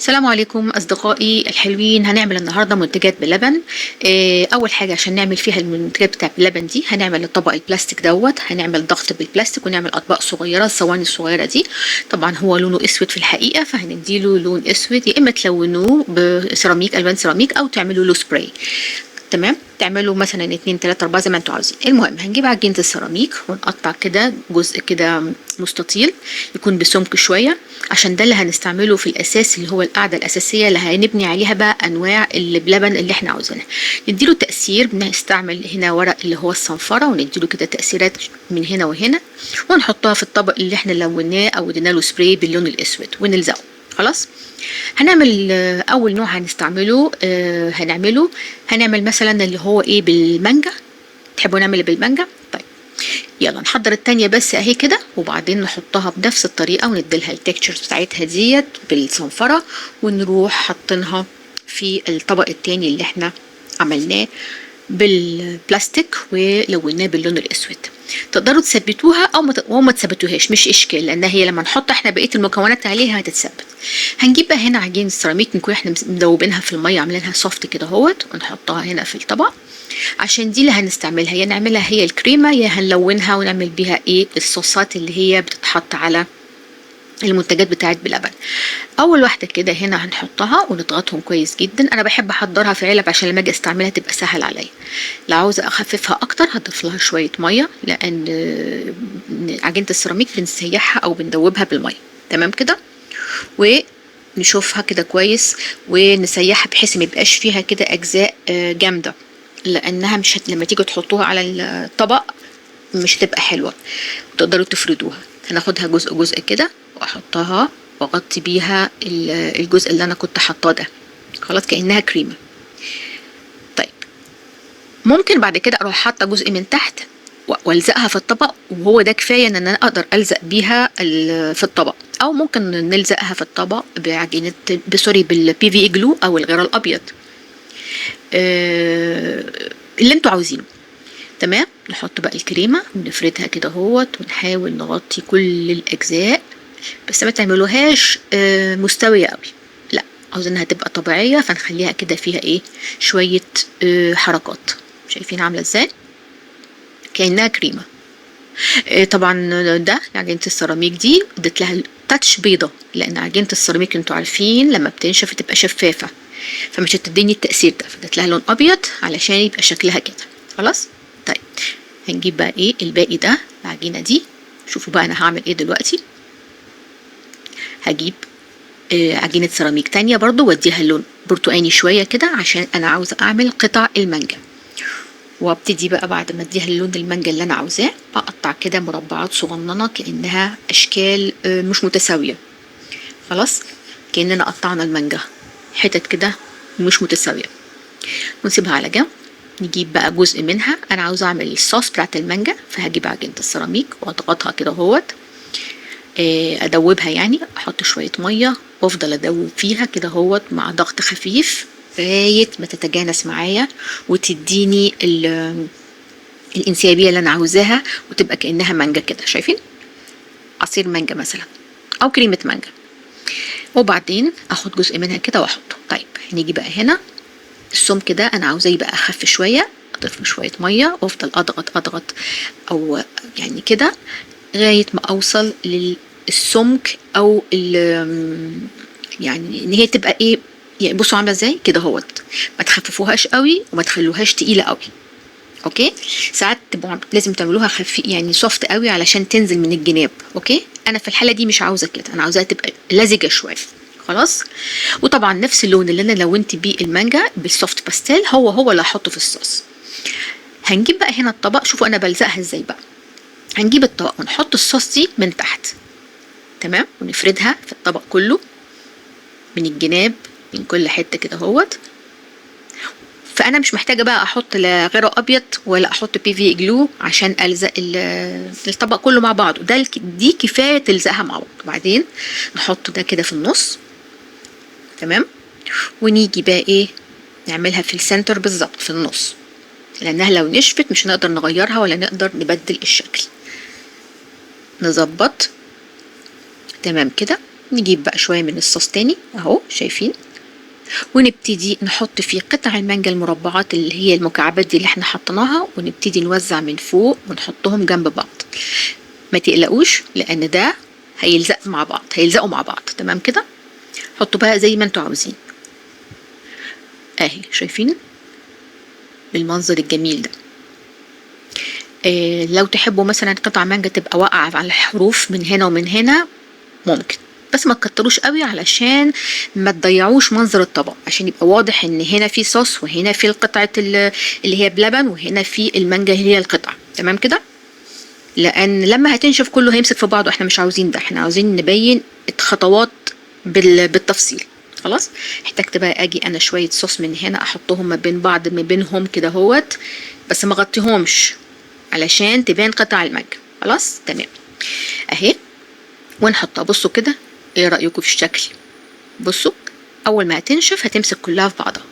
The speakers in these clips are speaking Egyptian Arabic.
السلام عليكم أصدقائي الحلوين. هنعمل النهاردة منتجات بلبن. أول حاجة عشان نعمل فيها المنتجات بتاع بلبن دي هنعمل الطبق البلاستيك دوت، هنعمل ضغط بالبلاستيك ونعمل أطباق صغيرة، الصواني الصغيرة دي. طبعا هو لونه أسود في الحقيقة، فهنديله لون أسود، يا إما تلونوه بسيراميك، ألوان سيراميك، أو تعملوا له سبراي. تمام، تعملوا مثلا 2 3 4 زي ما انتوا عاوزين. المهم هنجيب عجينة السيراميك ونقطع كده جزء كده مستطيل يكون بسمك شوية، عشان ده اللي هنستعمله في الأساس اللي هو القاعدة الأساسية اللي هنبني عليها بقى أنواع اللبن اللي احنا عاوزينها. نديله تأثير، بنستعمل هنا ورق اللي هو الصنفرة ونديله كده تأثيرات من هنا وهنا، ونحطها في الطبق اللي احنا لوناه أو ادينا له سبراي باللون الأسود ونلزقه. خلاص، هنعمل اول نوع هنستعمله، هنعمله هنعمل مثلا اللي هو ايه بالمانجا. تحبوا نعمل بالمانجا؟ طيب يلا نحضر التانية بس اهي كده، وبعدين نحطها بنفس الطريقة ونديلها ال textures بتاعتها ديت بالصنفرة، ونروح حاطينها في الطبق التاني اللي احنا عملناه بالبلاستيك ولوناه باللون الاسود. تقدروا تثبتوها او ما تثبتوهاش، مش اشكال، لان هي لما نحط احنا بقية المكونات عليها هتتثبت. هنجيب بقى هنا عجين السيراميك نكون احنا مدوبينها في المية، عاملينها soft كده اهوت، ونحطها هنا في الطبق عشان دي اللي هنستعملها، يا نعملها هي الكريمة يا هنلونها ونعمل بيها ايه الصوصات اللي هي بتتحط على المنتجات بتاعت بلبن. اول واحدة كده هنا هنحطها ونضغطهم كويس جدا. انا بحب احضرها في علب عشان لما اجي استعملها تبقى سهل عليا. لو عاوزه اخففها اكتر هضيف لها شوية مية، لان عجينه السيراميك بنسيحها او بندوبها بالمية. تمام كده، ونشوفها كده كويس ونسيحها بحيث ما يبقاش فيها كده اجزاء جامدة، لانها مش لما تيجوا تحطوها على الطبق مش هتبقى حلوة، تقدروا تفردوها. هناخدها جزء جزء كده واحطها واغطي بيها الجزء اللي انا كنت حاطاه ده. خلاص كأنها كريمة. طيب ممكن بعد كده اروح حاطه جزء من تحت والزقها في الطبق، وهو ده كفاية ان انا اقدر الزق بيها في الطبق، او ممكن نلزقها في الطبق بعجينه، sorry، بال PVA glue او الغرا الابيض، اللي انتوا عاوزينه. تمام، نحط بقى الكريمة ونفردها كده اهوت، ونحاول نغطي كل الاجزاء، بس ما تعملوهاش مستوية قوي، لا عاوزينها تبقى طبيعية، فنخليها كده فيها ايه شوية حركات. شايفين عامله ازاي؟ كانها كريمة. طبعا ده عجينه السيراميك دي اديت لها touch بيضة، لان عجينه السيراميك انتوا عارفين لما بتنشف تبقى شفافة، فمش هتديني التاثير ده، فاديت لها لون ابيض علشان يبقى شكلها كده. خلاص، طيب هنجيب بقى ايه الباقي ده العجينة دي. شوفوا بقى انا هعمل ايه دلوقتي. هجيب عجينه سيراميك تانية برضو واديها اللون برتقاني شوية كده، عشان انا عاوزه اعمل قطع المانجا. وابتدي بقى بعد ما اديها اللون المانجا اللي انا عاوزاه اقطع كده مربعات صغننه كانها اشكال مش متساوية. خلاص، كاننا قطعنا المانجا حتت كده مش متساوية، ونسيبها على جنب. نجيب بقى جزء منها، انا عاوزه اعمل الصوص بتاعت المانجا، فهجيب عجينه السيراميك واضغطها كده اهوت، ادوبها يعني، احط شوية مية وافضل ادوب فيها كده اهوت مع ضغط خفيف لغاية ما تتجانس معايا وتديني الانسيابيه اللي انا عاوزاها، وتبقى كانها مانجا كده. شايفين؟ عصير مانجا مثلا او كريمة مانجا. وبعدين اخد جزء منها كده واحطه. طيب نيجي بقى هنا السمك ده انا عاوزاه يبقى اخف شوية، اضيف له شوية مية وافضل اضغط اضغط او يعني كده لغاية ما اوصل للسمك او يعني ان هي تبقى ايه، يعني بصوا عامله ازاي كده اهوت. ما تخففوهاش قوي وما تخلوهاش تقيلة قوي. okay، ساعات تبقوا لازم تعملوها خفي يعني soft قوي علشان تنزل من الجناب. okay، انا في الحالة دي مش عاوزه كده، انا عاوزاها تبقى لزجه شوية. خلاص، وطبعا نفس اللون اللي انا لونت بيه المانجا بال soft pastel هو هو اللي هحطه في الصوص. هنجيب بقى هنا الطبق، شوفوا انا بلزقها ازاي بقى. هنجيب الطبق ونحط الصوص دي من تحت، تمام، ونفردها في الطبق كله من الجناب من كل حتة كده اهوت. فانا مش محتاجه بقى احط لا غيره ابيض ولا احط PVA glue عشان الزق الطبق كله مع بعضه، ده دي كفاية تلزقها مع بعض. وبعدين نحط ده كده في النص، تمام، ونيجي بقى ايه نعملها في ال center بالظبط في النص، لانها لو نشفت مش هنقدر نغيرها ولا نقدر نبدل الشكل. نظبط تمام كده. نجيب بقى شوية من الصوص تاني اهو، شايفين، ونبتدي نحط فيه قطع المانجا المربعات اللي هي المكعبات دي اللي احنا حطيناها، ونبتدي نوزع من فوق ونحطهم جنب بعض. ما تقلقوش لان ده هيلزق مع بعض، هيلزقوا مع بعض. تمام كده، حطوا بقى زي ما انتوا عاوزين اهي، شايفين بالمنظر الجميل ده. لو تحبوا مثلا قطع مانجا تبقى واقعة على الحروف من هنا ومن هنا ممكن، بس ما تكتروش قوي علشان ما تضيعوش منظر الطبق، عشان يبقى واضح ان هنا في صوص وهنا في القطعة اللي هي بلبن وهنا في المانجا هي القطعة. تمام كده، لان لما هتنشف كله هيمسك في بعضه، احنا مش عاوزين ده، احنا عاوزين نبين الخطوات بالتفصيل. خلاص، احتجت بقى اجي انا شوية صوص من هنا احطهم ما بين بعض، ما بينهم كده اهوت، بس ما اغطيهمش علشان تبان قطع المانجا. خلاص تمام اهي، ونحطها. بصوا كده، ايه رأيكم في الشكل؟ بصوا اول ما هتنشف هتمسك كلها في بعضها.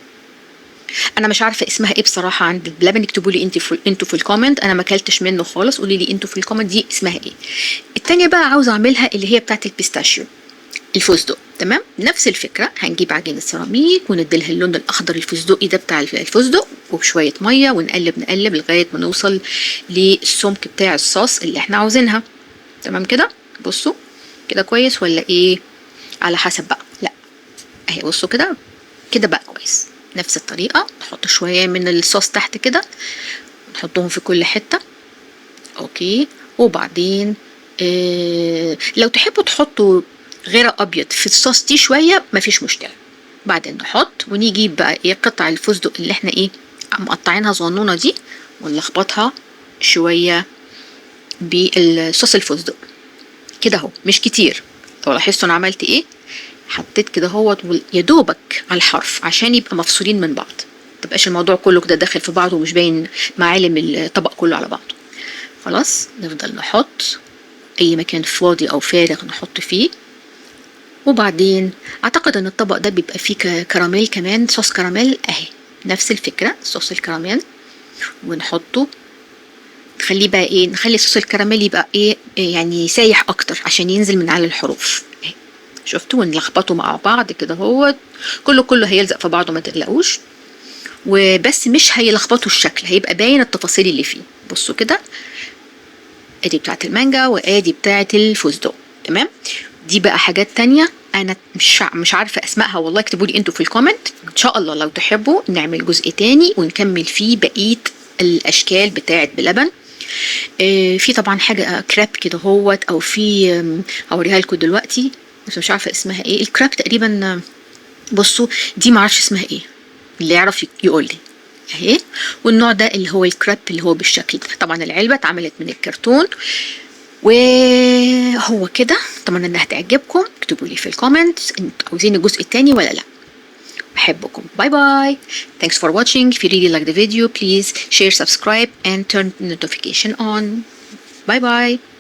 انا مش عارفه اسمها ايه بصراحة عند بلبن، اكتبوا لي انتوا في ال comment، انا ما اكلتش منه خالص، قولي لي انتوا في ال comment دي اسمها ايه. التانية بقى عاوزه اعملها اللي هي بتاعه ال pistachio الفستق. تمام، نفس الفكرة، هنجيب عجينه سيراميك ونديلها اللون الاخضر الفستقي ده بتاع الفستق، وبشويه مية، ونقلب نقلب لغاية ما نوصل للسمك بتاع الصوص اللي احنا عاوزينها. تمام كده، بصوا كده كويس ولا ايه؟ على حسب بقى. لا اهي، بصوا كده كده بقى كويس. نفس الطريقة، نحط شوية من الصوص تحت كده، نحطهم في كل حتة. okay، وبعدين لو تحبوا تحطوا غير ابيض في الصوص دي شوية مفيش مشكلة. بعدين نحط ونجيب بقى ايه قطع الفستق اللي احنا ايه مقطعينها صغنونه دي، ونلخبطها شوية بالصوص الفستق كده اهو، مش كتير. لو لاحظتوا انا عملت ايه، حطيت كده اهوت يا دوبك على الحرف عشان يبقى مفصولين من بعض، متبقاش الموضوع كله كده داخل في بعضه ومش باين معالم الطبق كله على بعضه. خلاص، نفضل نحط اي مكان فاضي او فارغ نحط فيه. وبعدين اعتقد ان الطبق ده بيبقى فيه كراميل كمان، صوص كراميل اهي، نفس الفكرة، صوص الكراميل، ونحطه. نخليه بقى ايه، نخلي صوص الكراميل يبقى ايه، يعني سايح اكتر عشان ينزل من على الحروف اهي. شفتوا؟ ونلخبطه مع بعض كده اهوت، كله هيلزق في بعضه ما تقلقوش، وبس مش هيلخبطوا الشكل، هيبقى باين التفاصيل اللي فيه. بصوا كده، ادي بتاعه المانجا وادي بتاعه الفستق. تمام، دي بقى حاجات تانية انا مش عارفه اسمائها والله، اكتبوا لي انتوا في ال comment. ان شاء الله لو تحبوا نعمل جزء تاني ونكمل فيه بقية الاشكال بتاعه بلبن. في طبعا حاجة كريب كده هوت، او في هوريها لكم دلوقتي بس مش عارفه اسمها ايه. الكريب تقريبا، بصوا دي ما اعرفش اسمها ايه، اللي يعرف يقول لي اهي. والنوع ده اللي هو الكريب اللي هو بالشكل ده، طبعا العلبة اتعملت من الكرتون وهو كده. اتمنى انها تعجبكم، اكتبوا لي في ال comment انتوا عاوزين الجزء الثاني ولا لا. بحبكم، bye bye. Thanks for watching. If you really like the video, please share, subscribe and turn notification on. Bye bye.